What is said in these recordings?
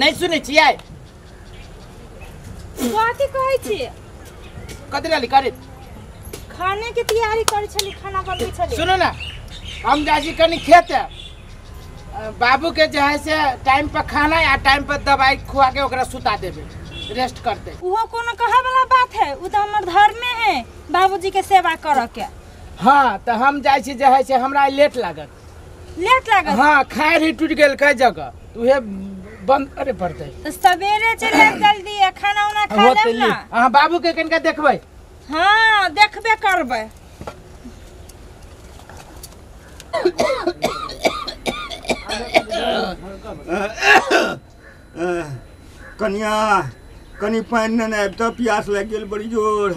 नहीं सुनै छियै? कथी कहै छी? कथी लाली करे? खाने के तैयारी करै छली, खाना बनबै छली। सुनू ना, हम जाइ छी कनि खेत, बाबू के जे है से टाइम पर खाना या टाइम पर दवाई खुआ के ओकरा सुता देबै, रेस्ट करते। उहो कोनो कहे वाला बात है? उ त हमर धर्मे है बाबूजी के सेवा करऽ के। हाँ त हम जाइ छी जे है से हमरा लेट लागत। लेट लागत? हाँ, खाएर ही टूट गेल कई जगह, उहे बंद करे पड़तै। तो सवेरे चलि आयब जल्दी आ खाना उना खा लेब ना। अहाँ बाबू के कनिका देखबै। हाँ देखबे करबै। कनिया कनि पानि ने आबि तऽ प्यास लागि गेल बड़ी जोर।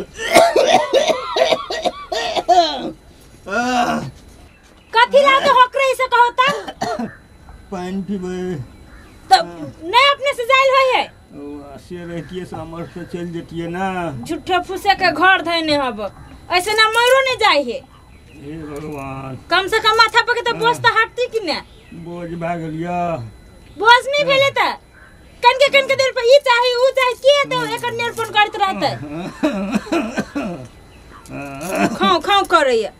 कथी ला तो होकरे से कहो त? पानि पीबै त नहीं अपने से जाइल होय है। ओ से रहतिए सामर्थ से चलि जतिए ना। झूठे फूसे के घर धैने हब, ऐसे ना मरो नहीं जाय है। हे भगवान, कम से कम माथा पर के तो बोझ त हटती कि ने? बोझ भए गेल या? बोझ नहीं भेले त कनके कनके देर पर ई चाही ऊ चाही, के तो एकर निरूपण करत रहतै। खाओ खाओ करैया।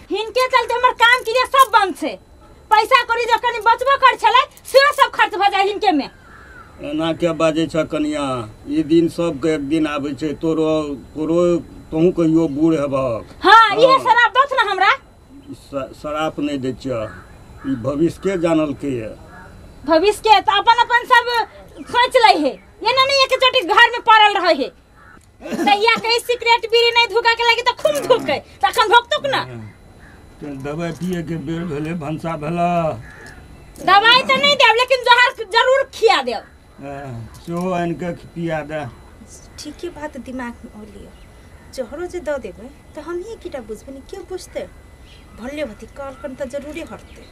हिनके चलते हमर काम क्रिया सब बंद छै। पैसा करी जो कनी बचबो कर छलै सेहो सब खर्च भ जाय हिनके में। एना के बाजै छ कनिया, ई दिन सबके एक दिन आबै छै, तोरो तोरो तोहू कहियो बूढ़ हेबक। हां इहे शराब दत ना हमरा। शराब नहीं दै छ, ई भविष्य के जानल के है। भविष्य के त अपन अपन सब सोच लै है, एना नहीं एक चोटी घर में पड़ल रहे है। तहिया कहीं सिगरेट बीड़ी नहीं धुका के लागी त खूब धुकै, तखन भोगतुक ना। दवाई पिए के बेर भेले, भनसा भेला। दवाई त नहीं देब लेकिन जहर जरूर खिया देब। सेहो आनि के पिया दे। ठीके बात दिमाग में औलियो, जहरो जे the देबै त हमही कीटा बुझबै ने, के बुझतै? भल्ले भती कल कन त जरूरे हटतै।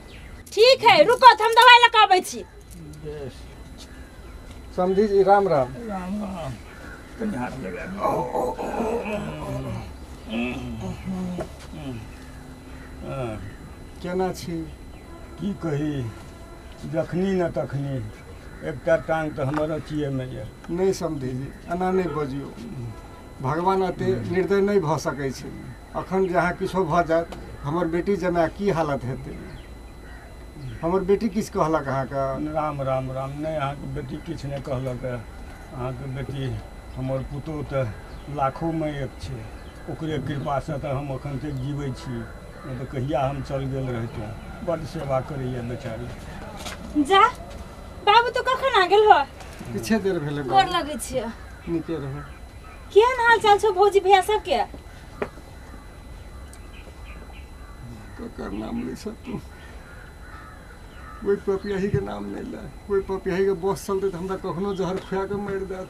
ठीक है रुको, हम दवाई लऽ के अबै छी। समझी जी राम राम। राम राम। कनि हाथ लगा। केना छी? की कही, जखनी न तखनी एकटा टांग तऽ हमर अथिए में यऽ। नहीं समझी जी, एना नहीं बजियौ। भगवान एते निर्दय नहीं भऽ सकै छै। अखन जे अहाँ किछो भऽ जायत हमर बेटी जमाए की हालत हेतै? हमर बेटी किछु कहलक अहाँके? राम राम राम। नहीं, अहाँके बेटी किछु नहि कहलक। अहाँके बेटी हमर पुतोहु तऽ लाखोमे एक छै, ओकरे कृपासँ तऽ हम अखन तक जीबै छी, नहीं तऽ कहिया हम चल गेल रहितहुँ। बड्ड सेवा करैया बेचारी। जा बाबू तो कखन आ गेल हो? किछे देर भेलै। गोर लगै छियै। नीके रहू। केहन हाल चाल छौ भौजी भैया सबके? ककर नाम लै छ तू? कोई पपियाही के नाम नहीं ले। कोई पपियाही के बस चलते तऽ हमरा कखनो जहर खुआ के मारि देत।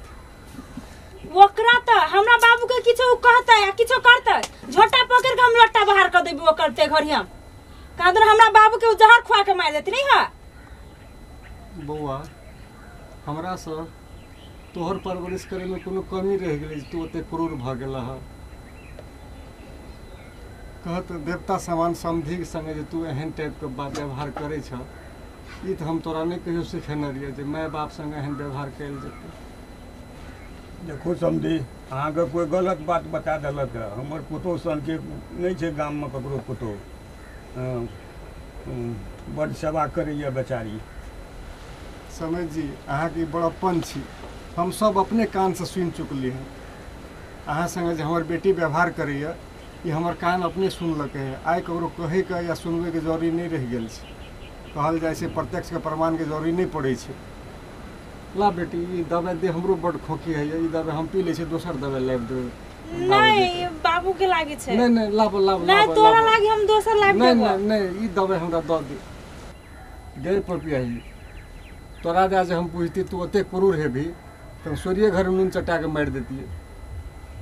ओकरा त हमरा बाबू के किछो कहतै आ किछो करतै, झोटा पकड़ के हम लोटा बाहर कर देबो ओकर ते घरी हम। कादर हमरा बाबू के जहर खुआ के मारि देत नहीं हा? बौआ, हमरा से तोहर परवरिश करे में कोनो कमी रह गेलै तू ओते क्रूर भऽ गेल ह। कहत देवता समान समधि के संगे जे तू एहन टाइप के बात व्यवहार करै छ, ई तऽ हम तोरा नहीं कहियो सिखेने रहियै जे my बाप संगे एहन व्यवहार कयल जेतै। देखो समझी, अहाँके कोइ गलत बात बता देलक। हमर पुतोहु सनके नहि छै गाममे ककरो पुतोहु। बड्ड सेवा करैया बेचारी। समझ जी, अहाँके बड़प्पन छी। हम सब अपने कानसँ सुनि चुकली हँ। अहाँ संगे जे हमर बेटी व्यवहार करैया ई हमर कान अपने सुनलकै है। आइ ककरो कहैके या सुनबैके जरूरी नहि रहि गेल छै। कहल जाइ छै प्रत्यक्षके प्रमाणके जरूरी नहि पड़ै छै। ला बेटी ई दवाई दे, हमरो बड खोखी है, ई दवाई हम पी लै छी, दोसर दवाई लाबि देबै। नहीं बाबू के लागे छै। नहीं नहीं लाबो लाबो। नहीं तोरा लागे, हम दोसर लाबि देबो। नहीं नहीं नहीं, ई दवाई हमरा the they. गई पपियाही, तोरा दे जे हम बुझती तू ओते क्रूर हेबी तऽ हम सोरिये घर में नून चटा के मारि देतियै।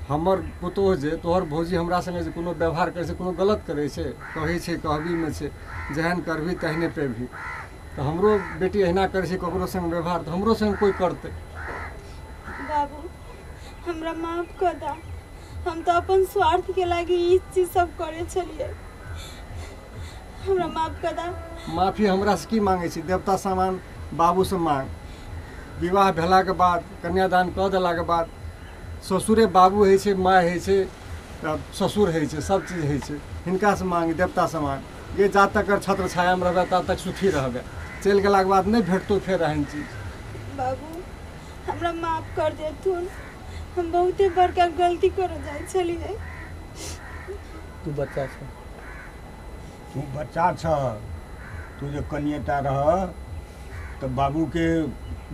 हमर पुतोह जे तोहर भौजी हमरा संगे जे कोनो व्यवहार करै छै, कोनो गलत करै छै, कहै छै कहबीमे छै जेहन करबी तेहने पेबही, तऽ हमरो बेटी एहिना करै छै ककरो संग व्यवहार तऽ हमरो संग कोइ करतै। बाबू हमरा माफ कर दा, हम तो अपन स्वार्थ के लागी ई चीज सब करे छलिए, हमरा माफ कर दा। माफी हमरा से की मांगे छी? देवता सामान बाबू से मांग। विवाह भेलाके बाद कन्यादान कऽ देलाके बाद ससुरे बाबू होइ छै, माय होइ छै, ससुर होइ छै, सब चीज होइ छै। हिनकासँ मांग, देवतासँ मांग, ये जा तक छत्र छायामे रहबै ता तक सुखी रहबै, चलि गेलाके बाद नहि भेटतौ फेर एहन चीज। बाबू हमरा माफ कर देथुन, हम बहुते बड़का गलती कर जाइ छलियै। तू बच्चा छ, तू बच्चा छ, तू जे कनिएटा रह तऽ बाबूके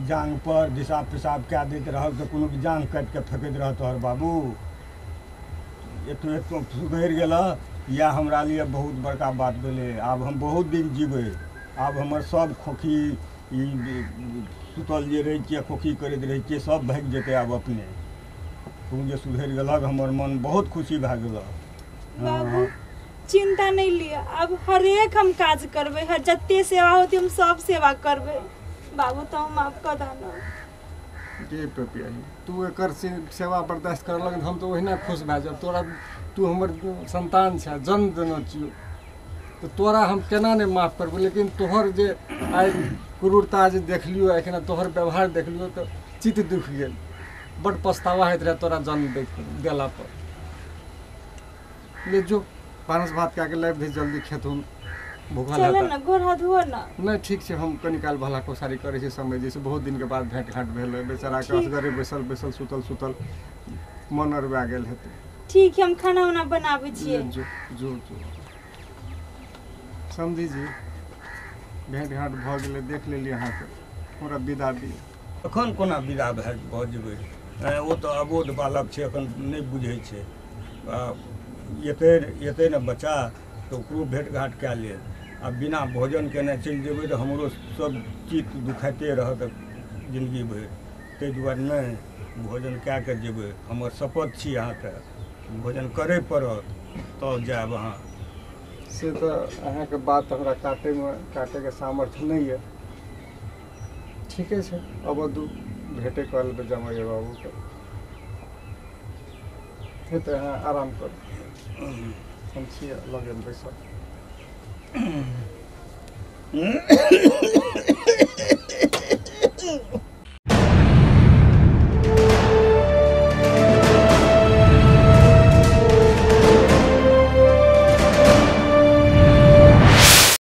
जांग पर दिशा पेशाब कए दैत रहल तऽ कोनो जांग काटि कऽ फेकैत रह तोहर बाबू। एतो एतो सुधरि गेलह, इएह हमरा लिए बहुत बड़का बात भेलै। आब हम बहुत दिन जीबै, आब हमर सब खोखी ई सुतल जे रहै छियै, खोखी करैत रहै छियै, सब भागि जेतै आब अपने। तू जे सुधरि गेलक हमर मन बहुत खुशी भए गेलह। बाबू चिंता नहीं लिअ, अब हरेक हम काज करबै, हर जते सेवा होती हम सब सेवा करबै। बाबू तो हम माफ कर दाना। गे पेपिया, तू एकर सेवा बर्दाश्त करलक हम तो ओहिना खुश भए जाब। तोरा तू हमर संतान छ, जन्म देने छियौ, तऽ तोरा हम केना नहि माफ करबौ। लेकिन तोहर जे आइ क्रूरता जे देखलियौ, एखन तोहर व्यवहार देखलियौ तऽ चित्त दुखि गेल, बड पछतावा होइत रहै तोरा जन्म देला पर। ले जो भानस भात कए के लाबि दे जल्दी, खेतहुन भूखल चल ना, गोर हाथ धो ना। नहीं ठीक छै, हम कनी काल भला कोसारी करै छी समय जैसे बहुत दिन के बाद भेंट घाट भेल, बेचारा के असगरे बैसल बैसल सुतल सुतल मन अरबा गेल हेतै। ठीक है, हम खाना उना बनाबै छियै। जो जो जो समझी जी, भेंट घाट भऽ गेलै, देख लेली अहाँके, हमरा विदा दिअ। एखन कोना विदा भऽ जेबै? ओ तऽ अबोध बालक छै, एखन नहि बुझै छै। एतै ने बच्चा तऽ ओकरो भेंट घाट कए लेत। आ बिना भोजन केने चलि जेबै तऽ हमरो सब चित्त दुखाइते रहत जिन्दगी भरि। ताहि दुआरे नहि, भोजन कए कऽ जेबै, हमर शपथ छी अहाँके, भोजन करय पड़त तब जायब अहाँ। से तऽ अहाँके बात हमरा काटैमे काटैके सामर्थ्य नहि यऽ। ठीके छै, अब दू भेटे कऽ लेबै जमैया बाबूके। हेतै, अहाँ आराम करू, हम छियै लगेमे बैसल।